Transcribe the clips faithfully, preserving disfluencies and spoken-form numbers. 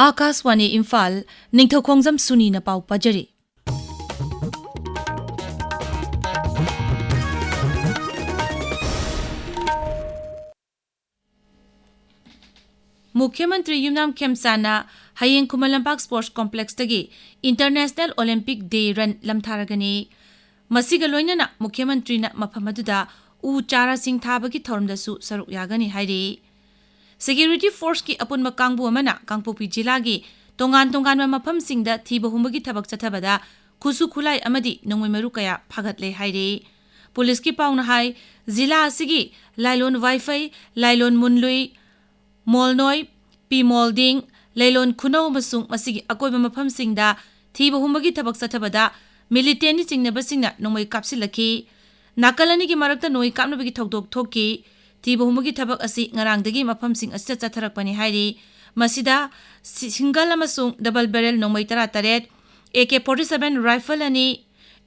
ꯑꯥꯀꯥꯁꯋꯥꯅꯤ ꯏꯝꯐꯥꯜ, ꯅꯤꯡꯊꯧꯈꯣꯡꯖꯝ ꯁꯨꯅꯤꯅ ꯄꯥꯎ ꯄꯥꯖꯔꯤ꯫ ꯃꯨꯈ꯭ꯌ ꯃꯟꯇ꯭ꯔꯤ ꯌꯨꯝꯅꯥꯝ ꯈꯦꯝꯆꯥꯟꯅ ꯍꯌꯦꯡ Khuman Lampak sports ꯀꯣꯝꯄ꯭ꯂꯦꯛꯁꯇꯒꯤ international Olympic ꯗꯦ ꯔꯟ ꯂꯝꯊꯥꯔꯒꯅꯤ꯫ ꯃꯁꯤꯒ ꯂꯣꯏꯅꯅ ꯃꯨꯈ꯭ꯌ ꯃꯟꯇ꯭ꯔꯤꯅ ꯃꯐꯝ ꯑꯗꯨꯗ ꯎ ꯆꯥꯔꯥꯁꯤꯡ ꯊꯥꯕꯒꯤ ꯊꯧꯔꯝꯗꯁꯨ ꯁꯔꯨꯛ ꯌꯥꯒꯅꯤ ꯍꯥꯏꯔꯤ꯫ ꯁꯦꯀ꯭ꯌꯨꯔꯤꯇꯤ ꯐꯣꯔꯁꯀꯤ ꯑꯄꯨꯟꯕ ꯀꯥꯡꯕꯨ ꯑꯃꯅ ꯀꯥꯡꯄꯣꯛꯄꯤ ꯖꯤꯂꯥꯒꯤ ꯇꯣꯉꯥꯟ ꯇꯣꯉꯥꯟꯕ ꯃꯐꯝꯁꯤꯡꯗ ꯊꯤꯕ ꯍꯨꯝꯕꯒꯤ ꯊꯕꯛ ꯆꯠꯊꯕꯗ ꯈꯨꯠꯁꯨ ꯈꯨꯠꯂꯥꯏ ꯑꯃꯗꯤ ꯅꯣꯡꯃꯩ ꯃꯔꯨ ꯀꯌꯥ ꯐꯥꯒꯠꯂꯦ ꯍꯥꯏꯔꯤ꯫ ꯄꯨꯂꯤꯁꯀꯤ ꯄꯥꯎꯅ ꯍꯥꯏ, ꯖꯤꯂꯥ ꯑꯁꯤꯒꯤ ꯂꯥꯏꯂꯣꯟ ꯋꯥꯏꯐꯩ, ꯂꯥꯏꯂꯣꯟ ꯃꯨꯟꯂꯨꯏ, ꯃꯣꯜꯅꯣꯏ, ꯄꯤꯃꯣꯜꯗꯤꯡ, ꯂꯩꯂꯣꯟ ꯈꯨꯅꯧ ꯑꯃꯁꯨꯡ ꯃꯁꯤꯒꯤ ꯑꯀꯣꯏꯕ ꯃꯐꯝꯁꯤꯡꯗ ꯊꯤꯕ ꯍꯨꯝꯕꯒꯤ ꯊꯕꯛ ꯆꯠꯊꯕꯗ ꯃꯤꯂꯤꯇꯦꯟꯅꯤ ꯆꯤꯡꯅꯕꯁꯤꯡꯅ ꯅꯣꯡꯃꯩ ꯀꯥꯞꯁꯤꯜꯂꯛꯈꯤ꯫ ꯅꯥꯀꯜ ꯑꯅꯤꯒꯤ ꯃꯔꯛꯇ ꯅꯣꯡꯃꯩ ꯀꯥꯞꯅꯕꯒꯤ ꯊꯧꯗꯣꯛ ꯊꯣꯛꯈꯤ꯫ ꯊꯤꯕ ꯍꯨꯝꯕꯒꯤ ꯊꯕꯛ ꯑꯁꯤ ꯉꯔꯥꯡꯗꯒꯤ ꯃꯐꯝꯁꯤꯡ ꯑꯁꯤꯗ ꯆꯠꯊꯔꯛꯄꯅꯤ ꯍꯥꯏꯔꯤ꯫ ꯃꯁꯤꯗ ꯁꯤ-, ꯁꯤꯡꯒꯜ ꯑꯃꯁꯨꯡ ꯗꯕꯜ ꯕꯦꯔꯦꯜ ꯅꯣꯡꯃꯩ ꯇꯔꯥꯇꯔꯦꯠ, A K forty seven rifle ꯑꯅꯤ,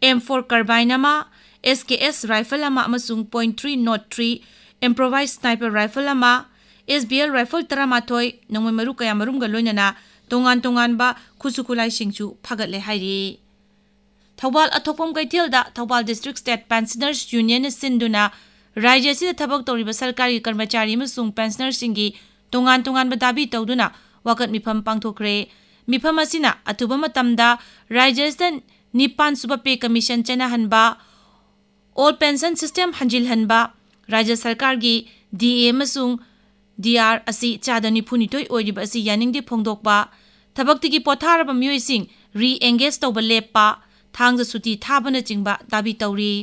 ꯑꯦꯝ ꯐꯣꯔ ꯀꯥꯔꯕꯥꯏꯟ ꯑꯃ, ꯑꯦꯁ ꯀꯦ ꯑꯦꯁ ꯔꯥꯏꯐꯜ ꯑꯃ ꯑꯃꯁꯨꯡ point three nought three improvise sniper rifle ꯑꯃ, ꯑꯦꯁ ꯕꯤ ꯑꯦꯜ ꯔꯥꯏꯐꯜ ꯇꯔꯥꯃꯥꯊꯣꯏ, ꯅꯣꯡꯃꯩ ꯃꯔꯨ ꯀꯌꯥꯃꯔꯨꯝꯒ ꯂꯣꯏꯅꯅ ꯇꯣꯉꯥꯟ ꯇꯣꯉꯥꯟꯕ ꯈꯨꯠꯁꯨ ꯈꯨꯠꯂꯥꯏꯁꯤꯡꯁꯨ ꯐꯥꯒꯠꯂꯦ ꯍꯥꯏꯔꯤ꯫ ꯊꯧꯕꯥꯜ ꯑꯊꯣꯛꯄꯝ ꯀꯩꯊꯦꯜꯗ ꯊꯧꯕꯥꯜ ꯗꯤꯁꯇ꯭ꯔꯤꯛ ꯁ꯭ꯇꯦꯠ ꯄꯦꯟꯁꯅꯔꯁ ꯌꯨꯅꯤꯌꯟꯅ ꯁꯤꯟꯗꯨꯅ ꯔꯥꯖ꯭ꯌ ꯑꯁꯤꯗ ꯊꯕꯛ ꯇꯧꯔꯤꯕ ꯁꯔꯀꯥꯔꯒꯤ ꯀꯔꯃꯆꯥꯔꯤ ꯑꯃꯁꯨꯡ ꯄꯦꯟꯁꯅꯔꯁꯤꯡꯒꯤ ꯇꯣꯉꯥꯟ ꯇꯣꯉꯥꯟꯕ ꯗꯥꯕꯤ ꯇꯧꯗꯨꯅ ꯋꯥꯀꯠ ꯃꯤꯐꯝ ꯄꯥꯡꯊꯣꯛꯈ꯭ꯔꯦ꯫ ꯃꯤꯐꯝ ꯑꯁꯤꯅ ꯑꯊꯨꯕ ꯃꯇꯝꯗ ꯔꯥꯖ꯭ꯌ ꯑꯁꯤꯗ ꯅꯤꯄꯥꯟ ꯁꯨꯕ ꯄꯦ ꯀꯃꯤꯁꯟ ꯆꯠꯅꯍꯟꯕ, ꯑꯣꯜ ꯄꯦꯟꯁꯟ ꯁꯤꯁꯇꯦꯝ ꯍꯟꯖꯤꯜꯍꯟꯕ, ꯔꯥꯖ꯭ꯌ ꯁꯔꯀꯥꯔꯒꯤ ꯗꯤ ꯑꯦ ꯑꯃꯁꯨꯡ ꯗꯤ ꯑꯥꯔ ꯑꯁꯤ ꯆꯥꯗ ꯅꯤꯐꯨꯅꯤꯊꯣꯏ ꯑꯣꯏꯔꯤꯕ ꯑꯁꯤ ꯌꯥꯅꯤꯡꯗꯦ ꯐꯣꯡꯗꯣꯛꯄ, ꯊꯕꯛꯇꯒꯤ ꯄꯣꯊꯥꯔꯕ ꯃꯤꯑꯣꯏꯁꯤꯡ ꯔꯤ ꯑꯦꯡꯒꯦꯖ ꯇꯧꯕ ꯂꯦꯞꯄ, ꯊꯥꯡꯖ ꯁꯨꯇꯤ ꯊꯥꯕꯅꯆꯤꯡꯕ ꯗꯥꯕꯤ ꯇꯧꯔꯤ꯫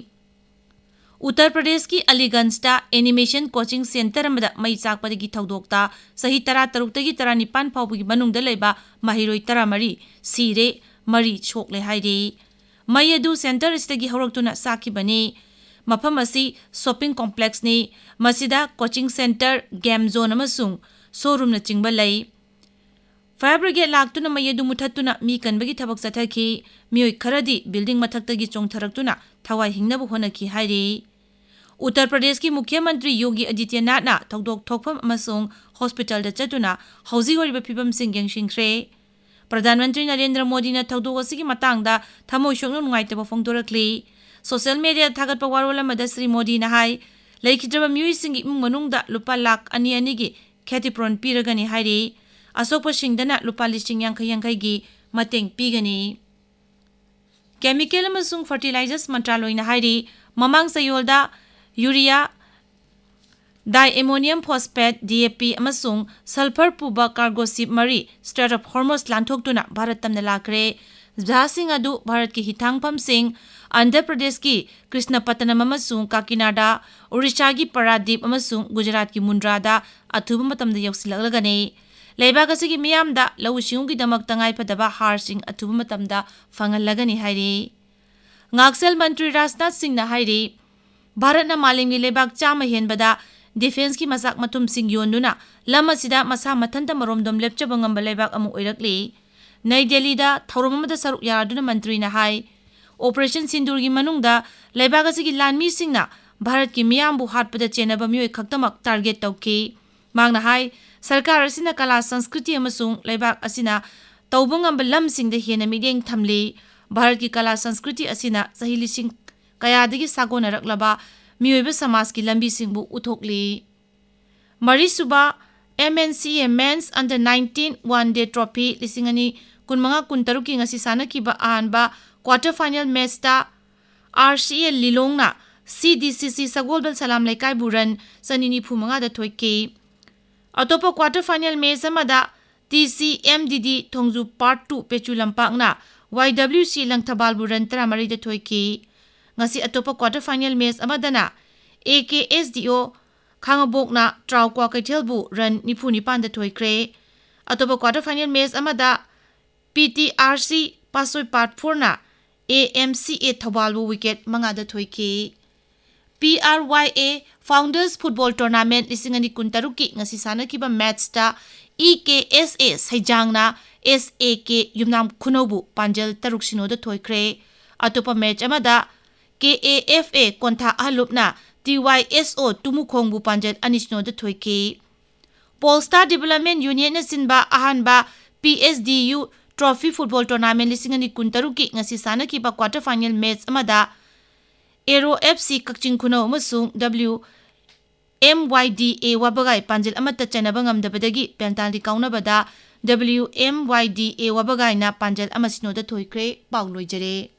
ꯎꯠꯇꯔ ꯄ꯭ꯔꯗꯦꯁꯀꯤ ꯑꯂꯤꯒꯟꯖꯇ ꯑꯦꯅꯤꯃꯦꯁꯟ ꯀꯣꯆꯤꯡ ꯁꯦꯟꯇꯔ ꯑꯃꯗ ꯃꯩ ꯆꯥꯛꯄꯗꯒꯤ ꯊꯧꯗꯣꯛꯇ ꯆꯍꯤ ꯇꯔꯥꯇꯔꯨꯛꯇꯒꯤ ꯇꯔꯥꯅꯤꯄꯥꯟ ꯐꯥꯎꯕꯒꯤ ꯃꯅꯨꯡꯗ ꯂꯩꯕ ꯃꯍꯩꯔꯣꯏ ꯇꯔꯥꯃꯔꯤ ꯁꯤꯔꯦ, ꯃꯔꯤ ꯁꯣꯛꯂꯦ ꯍꯥꯏꯔꯤ꯫ ꯃꯩ ꯑꯗꯨ ꯁꯦꯟꯇꯔ ꯑꯁꯤꯗꯒꯤ ꯍꯧꯔꯛꯇꯨꯅ ꯆꯥꯛꯈꯤꯕꯅꯤ꯫ ꯃꯐꯝ ꯑꯁꯤ ꯁꯣꯞꯄꯤꯡ ꯀꯣꯝꯄ꯭ꯂꯦꯛꯁꯅꯤ꯫ ꯃꯁꯤꯗ ꯀꯣꯆꯤꯡ ꯁꯦꯟꯇꯔ, ꯒꯦꯝ ꯖꯣꯟ ꯑꯃꯁꯨꯡ ꯁꯣꯔꯨꯝꯅꯆꯤꯡꯕ ꯂꯩ꯫ ꯐꯥꯌꯔ ꯕ꯭ꯔꯤꯒꯦꯗ ꯂꯥꯛꯇꯨꯅ ꯃꯩ ꯑꯗꯨ ꯃꯨꯊꯠꯇꯨꯅ ꯃꯤ ꯀꯟꯕꯒꯤ ꯊꯕꯛ ꯆꯠꯊꯈꯤ꯫ ꯃꯤꯑꯣꯏ ꯈꯔꯗꯤ ꯕꯤꯜꯗꯤꯡ ꯃꯊꯛꯇꯒꯤ ꯆꯣꯡꯊꯔꯛꯇꯨꯅ ꯊꯋꯥꯏ ꯍꯤꯡꯅꯕ ꯍꯣꯠꯅꯈꯤ ꯍꯥꯏꯔꯤ꯫ ꯎꯠꯇꯔ ꯄ꯭ꯔꯗꯦꯁꯀꯤ ꯃꯨꯈ꯭ꯌ ꯃꯟꯇ꯭ꯔꯤ ꯌꯣꯒꯤ ꯑꯗꯤꯇ꯭ꯌꯅꯥꯊꯅ ꯊꯧꯗꯣꯛ ꯊꯣꯛꯐꯝ ꯑꯃꯁꯨꯡ ꯍꯣꯁꯄꯤꯇꯥꯜꯗ ꯆꯠꯇꯨꯅ ꯍꯧꯖꯤꯛ ꯑꯣꯏꯔꯤꯕ ꯐꯤꯕꯝꯁꯤꯡ ꯌꯦꯡꯁꯤꯟꯈ꯭ꯔꯦ꯫ ꯄ꯭ꯔꯙꯥꯟ ꯃꯟꯇ꯭ꯔꯤ ꯅꯔꯦꯟꯗ꯭ꯔ ꯃꯣꯗꯤꯅ ꯊꯧꯗꯣꯛ ꯑꯁꯤꯒꯤ ꯃꯇꯥꯡꯗ ꯊꯃꯣꯏ ꯁꯣꯛꯅ ꯅꯨꯡꯉꯥꯏꯇꯕ ꯐꯣꯡꯗꯣꯔꯛꯂꯤ꯫ ꯁꯣꯁꯤꯌꯦꯜ ꯃꯤꯗꯤꯌꯥꯗ ꯊꯥꯒꯠꯄ ꯋꯥꯔꯣꯜ ꯑꯃꯗ ꯁ꯭ꯔꯤ ꯃꯣꯗꯤꯅ ꯍꯥꯏ, ꯂꯩꯈꯤꯗ꯭ꯔꯕ ꯃꯤꯑꯣꯏꯁꯤꯡꯒꯤ ꯏꯃꯨꯡ ꯃꯅꯨꯡꯗ ꯂꯨꯄꯥ ꯂꯥꯈ ꯑꯅꯤ ꯑꯅꯤꯒꯤ ꯈꯦꯇꯤꯄꯨꯔꯣꯟ ꯄꯤꯔꯒꯅꯤ ꯍꯥꯏꯔꯤ꯫ ꯑꯁꯣꯛꯄꯁꯤꯡꯗꯅ ꯂꯨꯄꯥ ꯂꯤꯁꯤꯡ ꯌꯥꯡꯈꯩ ꯌꯥꯡꯈꯩꯒꯤ ꯃꯇꯦꯡ ꯄꯤꯒꯅꯤ꯫ ꯀꯦꯃꯤꯀꯦꯜ ꯑꯃꯁꯨꯡ ꯐꯔꯇꯤꯂꯥꯏꯖꯔꯁ ꯃꯟꯇ꯭ꯔꯥꯂꯣꯏꯅ ꯍꯥꯏꯔꯤ, ꯃꯃꯥꯡ ꯆꯌꯣꯜꯗ ꯌꯨꯔꯤꯌꯥ, ꯗꯥꯏꯑꯦꯃꯣꯅꯤꯌꯝ ꯐꯣꯁꯐꯦꯠ, ꯗꯤ ꯑꯦ ꯄꯤ, ꯑꯃꯁꯨꯡ ꯁꯜꯐꯔ ꯄꯨꯕ ꯀꯥꯔꯒꯣ ꯁꯤꯞ ꯃꯔꯤ ꯁ꯭ꯇ꯭ꯔꯦꯠ ꯑꯣꯐ ꯍꯣꯔꯃꯨꯖ ꯂꯥꯟꯊꯣꯛꯇꯨꯅ ꯚꯥꯔꯠ ꯇꯝꯅ ꯂꯥꯛꯈ꯭ꯔꯦ꯫ ꯖꯍꯥꯖꯁꯤꯡ ꯑꯗꯨ ꯚꯥꯔꯠꯀꯤ ꯍꯤꯊꯥꯡꯐꯝꯁꯤꯡ ꯑꯟꯙ꯭ꯔ ꯄ꯭ꯔꯗꯦꯁꯀꯤ ꯀ꯭ꯔꯤꯁꯅꯄꯇꯅꯝ ꯑꯃꯁꯨꯡ ꯀꯥꯀꯤꯅꯥꯗꯥ, ꯑꯣꯔꯤꯁꯥꯒꯤ ꯄꯥꯔꯥꯗꯤꯞ ꯑꯃꯁꯨꯡ ꯒꯨꯖꯔꯥꯠꯀꯤ ꯃꯨꯟꯗ꯭ꯔꯥꯗ ꯑꯊꯨꯕ ꯃꯇꯝꯗ ꯌꯧꯁꯤꯜꯂꯛꯂꯒꯅꯤ꯫ ꯂꯩꯕꯥꯛ ꯑꯁꯤꯒꯤ ꯃꯤꯌꯥꯝꯗ ꯂꯧꯎ ꯁꯤꯡꯎꯒꯤꯗꯃꯛ ꯇꯉꯥꯏꯐꯗꯕ ꯍꯥꯔꯁꯤꯡ ꯑꯊꯨꯕ ꯃꯇꯝꯗ ꯐꯪꯍꯜꯂꯒꯅꯤ ꯍꯥꯏꯔꯤ꯫ ꯉꯥꯛꯁꯦꯜ ꯃꯟꯇ꯭ꯔꯤ ꯔꯥꯖꯅꯥꯊ ꯁꯤꯡꯅ ꯍꯥꯏꯔꯤ, ꯚꯥꯔꯠꯅ ꯃꯥꯂꯦꯝꯒꯤ ꯂꯩꯕꯥꯛ ꯆꯥꯝꯃ ꯍꯦꯟꯕꯗ ꯗꯤꯐꯦꯟꯁꯀꯤ ꯃꯆꯥꯛ ꯃꯊꯨꯝꯁꯤꯡ ꯌꯣꯟꯗꯨꯅ ꯂꯝ ꯑꯁꯤꯗ ꯃꯁꯥ ꯃꯊꯟꯇ ꯃꯔꯣꯝꯗꯣꯝ ꯂꯦꯞꯆꯕ ꯉꯝꯕ ꯂꯩꯕꯥꯛ ꯑꯃ ꯑꯣꯏꯔꯛꯂꯤ꯫ ꯅꯩ ꯗꯦꯜꯂꯤꯗ ꯊꯧꯔꯝ ꯑꯃꯗ ꯁꯔꯨꯛ ꯌꯥꯗꯨꯅ ꯃꯟꯇ꯭ꯔꯤꯅ ꯍꯥꯏ, ꯑꯣꯄꯔꯦꯁꯟ ꯁꯤꯟꯗꯨꯔꯒꯤ ꯃꯅꯨꯡꯗ ꯂꯩꯕꯥꯛ ꯑꯁꯤꯒꯤ ꯂꯥꯟꯃꯤꯁꯤꯡꯅ ꯚꯥꯔꯠꯀꯤ ꯃꯤꯌꯥꯝꯕꯨ ꯍꯥꯠꯄꯗ ꯆꯦꯟꯅꯕ ꯃꯤꯑꯣꯏ ꯈꯛꯇꯃꯛ ꯇꯥꯔꯒꯦꯠ ꯇꯧꯈꯤ꯫ ꯃꯍꯥꯛꯅ ꯍꯥꯏ, ꯁꯔꯀꯥꯔ ꯑꯁꯤꯅ ꯀꯂꯥ ꯁꯪꯁꯀ꯭ꯔꯤꯇꯤ ꯑꯃꯁꯨꯡ ꯂꯩꯕꯥꯛ ꯑꯁꯤꯅ ꯇꯧꯕ ꯉꯝꯕ ꯂꯝꯁꯤꯡꯗ ꯍꯦꯟꯅ ꯃꯤꯠꯌꯦꯡ ꯊꯝꯂꯤ꯫ ꯚꯥꯔꯠꯀꯤ ꯀꯂꯥ ꯁꯪꯁꯀ꯭ꯔꯤꯇꯤ ꯑꯁꯤꯅ ꯆꯍꯤ ꯂꯤꯁꯤꯡ ꯀꯌꯥꯗꯒꯤ ꯁꯥꯒꯣꯟꯅꯔꯛꯂꯕ ꯃꯤꯑꯣꯏꯕ ꯁꯃꯥꯖꯀꯤ ꯂꯝꯕꯤꯁꯤꯡꯕꯨ ꯎꯠꯊꯣꯛꯂꯤ꯫ ꯃꯔꯤꯁꯨꯕ ꯑꯦꯝ ꯑꯦꯟ ꯁꯤ ꯑꯦ Men's Under nineteen One Day Trophy ꯂꯤꯁꯤꯡ ꯑꯅꯤ ꯀꯨꯟꯃꯉꯥ ꯀꯨꯟꯇꯔꯨꯛꯀꯤ ꯉꯁꯤ ꯁꯥꯟꯅꯈꯤꯕ ꯑꯍꯥꯟꯕ ꯀ꯭ꯋꯥꯇꯔ ꯐꯥꯏꯅꯦꯜ ꯃꯦꯆꯇ ꯑꯥꯔ ꯁꯤ ꯑꯦ ꯂꯤꯂꯣꯡꯅ ꯁꯤ ꯗꯤ ꯁꯤ ꯁꯤ ꯁꯒꯣꯜꯕꯜ ꯁꯂꯥꯝ ꯂꯩꯀꯥꯏꯕꯨ ꯔꯟ ꯆꯅꯤ ꯅꯤꯐꯨ ꯃꯉꯥꯗ ꯊꯣꯏꯈꯤ꯫ ꯑꯇꯣꯞꯄ ꯀ꯭ꯋꯥꯇꯔ ꯐꯥꯏꯅꯦꯜ ꯃꯦꯆ ꯑꯃꯗ ꯇꯤ ꯁꯤ ꯑꯦꯝ ꯗꯤ ꯗꯤ ꯊꯣꯡꯖꯨ Part Two ꯄꯦꯆꯨ ꯂꯝꯄꯥꯛꯅ ꯋꯥꯏ ꯗꯕ꯭ꯂꯤꯎ ꯁꯤ ꯂꯪꯊꯕꯥꯜꯕꯨ ꯔꯟ ꯇꯔꯥꯃꯔꯤꯗ ꯊꯣꯏꯈꯤ꯫ ꯉꯁꯤ ꯑꯇꯣꯞꯄ ꯀ꯭ꯋꯥꯇꯔ ꯐꯥꯏꯅꯦꯜ ꯃꯦꯆ ꯑꯃꯗꯅ ꯑꯦ ꯀꯦ ꯑꯦꯁ ꯗꯤ ꯑꯣ ꯈꯥꯉꯕꯣꯛꯅ ꯇ꯭ꯔꯥꯎ ꯀ꯭ꯋꯥꯀꯩꯊꯦꯜꯕꯨ ꯔꯟ ꯅꯤꯐꯨ ꯅꯤꯄꯥꯟꯗ ꯊꯣꯏꯈ꯭ꯔꯦ꯫ ꯑꯇꯣꯞꯄ ꯀ꯭ꯋꯥꯇꯔ ꯐꯥꯏꯅꯦꯜ ꯃꯦꯆ ꯑꯃꯗ P T R C ꯄꯥꯁꯣꯏ Part Fourꯅ A M C A ꯊꯧꯕꯥꯜꯕꯨ wicket ꯃꯉꯥꯗ ꯊꯣꯏꯈꯤ꯫ ꯄꯤ ꯑꯥꯔ ꯋꯥꯏ ꯑꯦ Founders Football Tournament ꯂꯤꯁꯤꯡ ꯑꯅꯤ ꯀꯨꯟꯇꯔꯨꯛꯀꯤ ꯉꯁꯤ ꯁꯥꯟꯅꯈꯤꯕ ꯃꯦꯆꯇ E K S A ꯁꯩꯖꯥꯡꯅ S A K ꯌꯨꯝꯅꯥꯝ ꯈꯨꯅꯧꯕꯨ ꯄꯥꯟꯖꯜ ꯇꯔꯨꯛ ꯁꯤꯅꯣꯗ ꯊꯣꯏꯈ꯭ꯔꯦ꯫ ꯑꯇꯣꯞꯄ ꯃꯦꯆ ꯑꯃꯗ K A F A ꯀꯣꯟꯊꯥ ꯑꯍꯜꯂꯨꯞꯅ T ꯋꯥꯏ ꯑꯦꯁ ꯑꯣ ꯇꯨꯃꯨꯈꯣꯡꯕꯨ ꯄꯥꯟꯖꯜ ꯑꯅꯤ ꯁꯤꯅꯣꯗ ꯊꯣꯏꯈꯤ꯫ Polestar Development Unitꯅ ꯁꯤꯟꯕ ꯑꯍꯥꯟꯕ P S D U Trophy Football Tournament ꯂꯤꯁꯤꯡ ꯑꯅꯤ ꯀꯨꯟꯇꯔꯨꯛꯀꯤ ꯉꯁꯤ ꯁꯥꯟꯅꯈꯤꯕ quarter final match ꯑꯃꯗ Aero F C ꯀꯛꯆꯤꯡ ꯈꯨꯅꯧ ꯑꯃꯁꯨꯡ W M Y D A ꯋꯥꯕꯒꯥꯏ ꯄꯥꯟꯖꯜ ꯑꯃꯠꯇ ꯆꯟꯅꯕ ꯉꯝꯗꯕꯗꯒꯤ penalty ꯀꯥꯎꯅꯕꯗ W M Y D A ꯋꯥꯕꯒꯥꯏꯅ ꯄꯥꯟꯖꯜ ꯑꯃ ꯁꯤꯅꯣꯗ ꯊꯣꯏꯈ꯭ꯔꯦ꯫ ꯄꯥꯎ ꯂꯣꯏꯖꯔꯦ꯫